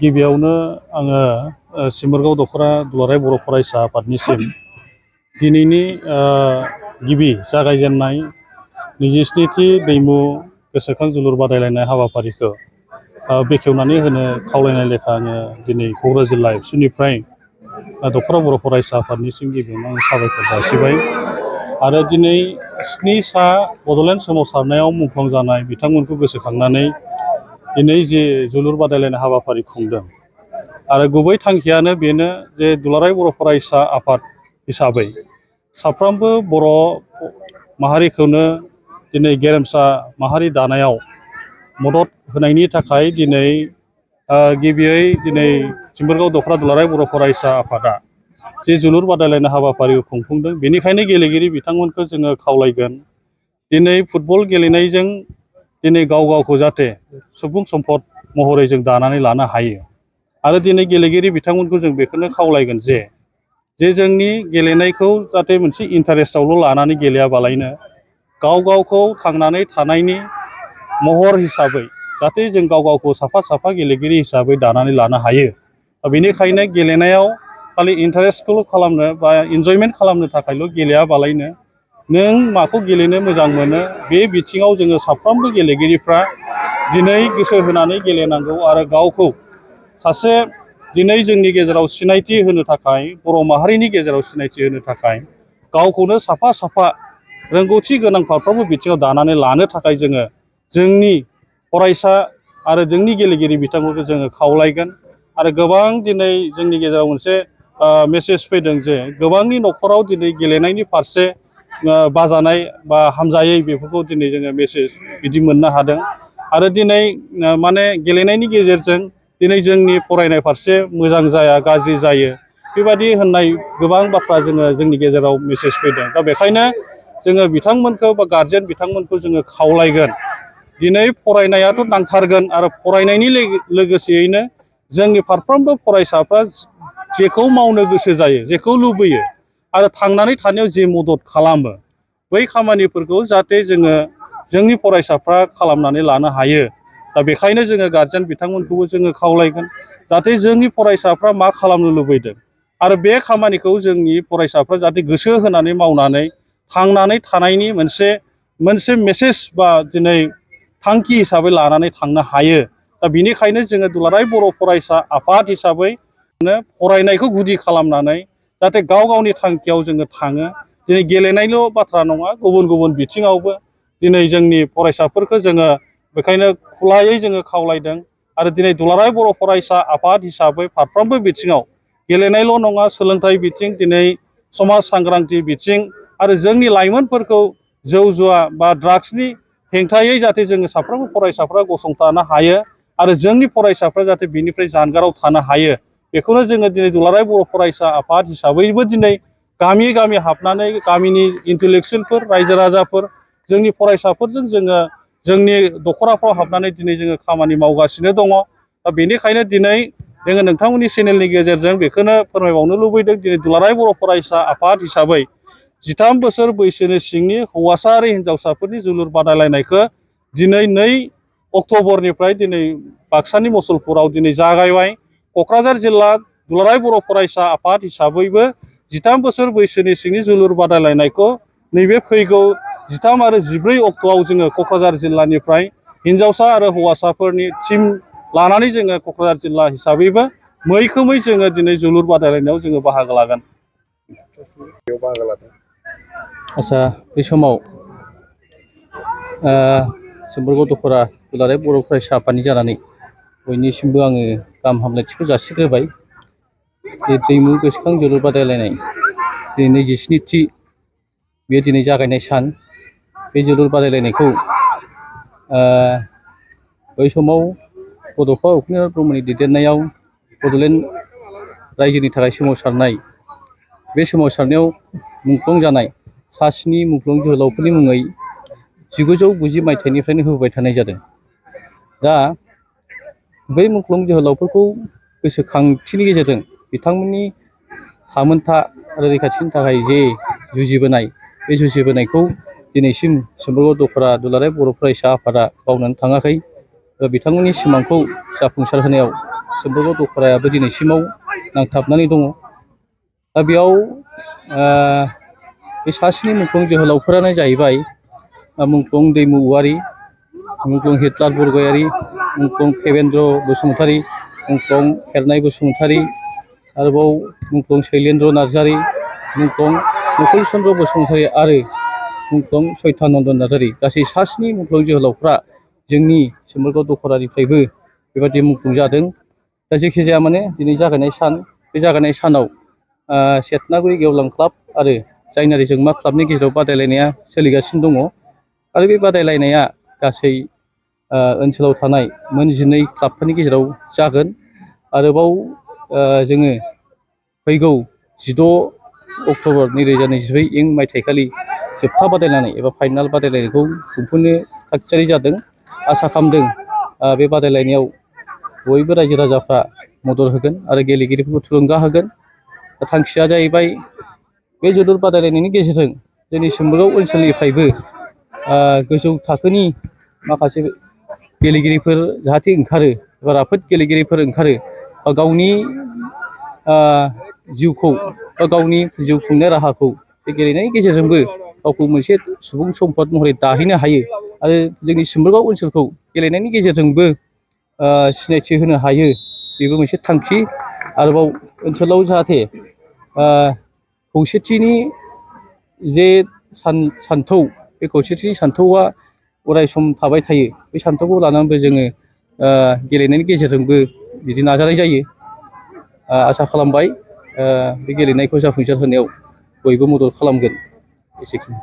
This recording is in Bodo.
गिबियावनो आङो सिम्बोरगाव दख'रा दुलाराय बर' फरायसा आफादनिसिम दिनैनि गिबि जागायजेननाय 27थि दैमु गोसोखां जोलुर बादायलायनाय हाबाफारिखौ बेखेवनानै होनो खावलायनाय लेखा आङो दिनै क'क्राझार जिल्ला एबसुनिफ्राय दख'रा बर' फरायसा आफादनिसिम गिबियावनो आं साबायखर जासिबाय आरो दिनै 7 सा बड'लेण्ड सोमावसारनायाव मुंख्लं जानाय बिथांमोनखौ गोसोखांनानै दिनै जे जोलुर बादायलायनाय हाबाफारि खुंदों आरो गुबै थांखियानो बेनो जे दुलाराय बर' फरायसा आफाद हिसाबै साफ्रोमबो बर' माहारिखौनो दिनै गेरेमसा माहारि दानायाव मदद होनायनि थाखाय दिनै गिबियै दिनै सिम्बोरगाव दख'रा दुलाराय बर' फरायसा आफादा जे जोलुर बादायलायनाय हाबाफारिखौ खुंफुंदों बेनिखायनो गेलेगिरि बिथांमोनखौ जोङो खावलायगोन दिनै फुटबल गेलेनायजों दिनै गाव गावखौ जाहाथे सुबुं सम्पद महरै जों दानानै लानो हायो आरो दिनै गेलेगिरि बिथांमोनखौ जों बेखौनो खावलायगोन जे जोंनि गेलेनायखौ जाहाथे मोनसे इन्टारेस्टआवल' लानानै गेलेयाबालायनो गाव गावखौ थांनानै थानायनि महर हिसाबै जाहाथे जों गाव गावखौ साफा साफा गेलेगिरि हिसाबै दानानै लानो हायो बेनिखायनो गेलेनायाव खालि इन्टारेस्टखौल' खालामनो बा इन्जयमेन्ट खालामनो थाखायल' गेलेयाबालायनो नों माखौ गेलेनो मोजां मोनो बे बिथिङाव जोङो साफ्रोमबो गेलेगिरिफ्रा दिनै गोसो होनानै गेलेनांगौ आरो गावखौ सासे दिनै जोंनि गेजेराव सिनायथि होनो थाखाय बर' माहारिनि गेजेराव सिनायथि होनो थाखाय गावखौनो साफा साफा रोंगौथि गोनां फारफ्रोमबो बिथिङाव दानानै लानो थाखाय जोङो जोंनि फरायसा आरो जोंनि गेलेगिरि बिथांमोनखौ जोङो खावलायगोन आरो गोबां दिनै जोंनि गेजेराव मोनसे मेसेज फैदों जे गोबांनि न'खराव दिनै गेलेनायनि फारसे बाजानाय बा हामजायै बेफोरखौ दिनै जोङो मेसेज बिदि मोननो हादों आरो दिनै माने गेलेनायनि गेजेरजों दिनै जोंनि फरायनाय फारसे मोजां जाया गाज्रि जायो बेबायदि होननाय गोबां बाथ्रा जोंनि गेजेराव मेसेज फैदों दा बेखायनो जोङो बिथांमोनखौ बा गारजेन बिथांमोनखौ जोङो खावलायगोन दिनै फरायनायाथ' नांथारगोन आरो फरायनायनि लोगोसेयैनो जोंनि फारफ्रोमबो फरायसाफ्रा जेखौ मावनो गोसो जायो जेखौ लुबैयो आरो थांनानै थानायाव जे मदद खालामो बै खामानिफोरखौ जाहाथे जोङो जोंनि फरायसाफ्रा खालामनानै लानो हायो दा बेखायनो जोङो गारजेन बिथांमोनखौबो जोङो खावलायगोन जाहाथे जोंनि फरायसाफ्रा मा खालामनो लुबैदों आरो बे खामानिखौ जोंनि फरायसाफ्रा जाहाथे गोसो होनानै मावनानै थांनानै थानायनि मोनसे मेसेज बा दिनै थांखि हिसाबै लानानै थांनो हायो दा बेनिखायनो जोङो दुलाराय बर' फरायसा आफाद हिसाबै फरायनायखौ गुदि खालामनानै जाहाथे गाव गावनि थांखियाव जोङो थाङो दिनै गेलेनायल' बाथ्रा नङा गुबुन गुबुन बिथिङावबो दिनै जोंनि फरायसाफोरखौ जोङो बेखायनो खुलायै जोङो खावलायदों आरो दिनै दुलाराय बर' फरायसा आफाद हिसाबै फारफ्रोमबो बिथिङाव गेलेनायल' नङा सोलोंथाइ बिथिं दिनै समाज सांग्रांथि बिथिं आरो जोंनि लाइमोनफोरखौ जौ जुवा बा ड्राग्सनि हेंथायै जाहाथे जोङो साफ्रोमबो फरायसाफ्रा गसंथानो हायो आरो जोंनि फरायसाफ्रा जाहाथे बिनिफ्राय जानगाराव थानो हायो बेखौनो जोङो दिनै दुलाराय बर' फरायसा आफाद हिसाबैबो दिनै गामि गामि हाबनानै गामिनि इन्टेलेक्सुयेलफोर रायजो राजाफोर जोंनि फरायसाफोरजों जोङो जोंनि दख'राफ्राव हाबनानै दिनै जोङो खामानि मावगासिनो दङ दा बेनिखायनो दिनै जोङो नोंथांमोननि चेनेलनि गेजेरजों बेखौनो फोरमायबावनो लुबैदों दिनै दुलाराय बर' फरायसा आफाद हिसाबै 13 बोसोर बैसोनि सिंनि हौवासा आरो हिन्जावसाफोरनि जोलुर बादायलायनायखौ दिनै 2 अक्ट'बरनिफ्राय दिनै बाक्सानि मुसलपुराव दिनै जागायबाय क'क्राझार जिल्ला दुलाराय बर' फरायसा आफाद हिसाबैबो 13 बोसोर बैसोनि सिंनि जोलुर बादायलायनायखौ नैबे फैगौ 13 आरो 14 अक्ट'आव जोङो क'क्राझार जिल्लानिफ्राय हिन्जावसा आरो हौवासाफोरनि टिम लानानै जोङो क'क्राझार जिल्ला हिसाबैबो मैखोमै जोङो दिनै जोलुर बादायलायनायाव जोङो बाहागो लागोन। आच्चा बे समाव सिम्बोरगाव दख'रा दुलाराय बर' फरायसा आफादनि जानानै बयनिसिमबो आङो गाहाम हामलायथिखौ जासिग्रोबाय जे दैमु गोसोखां जोलुर बादायलायनाय दिनै 27थि बे दिनै जागायनाय सान बे जोलुर बादायलायनायखौ बै समाव बड'फा उपेन्द्र ब्रह्मनि दैदेननायाव बड'लेण्ड रायजोनि थाखाय सोमावसारनाय बे सोमावसारनायाव मुंख्लं जानाय सा 7 मुंख्लं जोहोलावफोरनि मुङै 1990 मायथाइनिफ्रायनो होबोबाय थानाय जादों। दा बै मुंख्लं जोहोलावफोरखौ गोसोखांथिनि गेजेरजों बिथांमोननि थामोनथा आरो रैखाथिनि थाखाय जे जुजिबोनाय बे जुजिबोनायखौ दिनैसिम सिम्बोरगाव दखरा दुलाराय बर' फरायसा आफादा बावनानै थाङाखै। बिथांमोननि सिमांखौ जाफुंसार होनायाव सिम्बोरगाव दखरायाबो दिनैसिमाव नांथाबनानै दङ। दा बेयाव बे सा स्नि मुंख्लं जोहोलावफोरानो जाहैबाय मुंख्लं दैमु औवारि, मुंख्लं हिटलार बरगयारि, मुंख्लं फेबेन्द्र बसुमतारि, मुंख्लं फेरनाय बसुमतारि, आरोबाव मुंख्लं शैलेन्द्र नार्जारि, मुंख्लं मुकुल चन्द्र बसुमतारि आरो मुंख्लं सयतानन्द नार्जारि। गासै सा स्नि मुंख्लं जोहोलावफ्रा जोंनि सिम्बोरगाव दखरानिफ्रायबो बेबायदि मुंख्लं जादों। दा जेखि जाया माने दिनै जागायनाय सान, बे जागायनाय सानाव सेटनागुरि गेवलां क्लाब आरो जायनारि जोंमा क्लाबनि गेजेराव बादायलायनाया सोलिगासिनो दङ। आरो बे बादायलायनाया गासै ओनसोलाव थानाय मोन 12 क्लाबफोरनि गेजेराव जागोन। आरोबाव जोङो फैगौ 16 अक्ट'बर 2022 मायथाइखालि जोबथा बादायलायनाय एबा फाइनाल बादायलायनायखौ खुंफुंनो थागथियारि जादों। आसा खालामदों बे बादायलायनायाव बयबो रायजो राजाफ्रा मदद होगोन आरो गेलेगिरिफोरखौ थुलुंगा होगोन। थांखिया जाहैबाय बे जोलुर बादायलायनायनि गेजेरजों जोंनि सिम्बोरगाव ओनसोलनिफ्रायबो गोजौ थाखोनि माखासे गेलेगिरिफोर जाहाथे ओंखारो एबा राफोद गेलेगिरिफोर ओंखारो, गावनि जिउखौ बा गावनि जिउ खुंनाय राहाखौ बे गेलेनायनि गेजेरजोंबो गावखौ मोनसे सुबुं सम्पद महरै दाहैनो हायो आरो जोंनि सिम्बोरगाव ओनसोलखौ गेलेनायनि गेजेरजोंबो सिनायथि होनो हायो, बेबो मोनसे थांखि। आरोबाव ओनसोलाव जाहाथे खौसेथिनि जे सान्थौ, बे खौसेथिनि सान्थौआ अराय सम थाबाय थायो। बे सान्थौखौ लानानैबो जोङो गेलेनायनि गेजेरजोंबो बिदि नाजानाय जायो। आसा खालामबाय बे गेलेनायखौ जाफुंसार होनायाव बयबो मदद खालामगोन। एसेखिनि।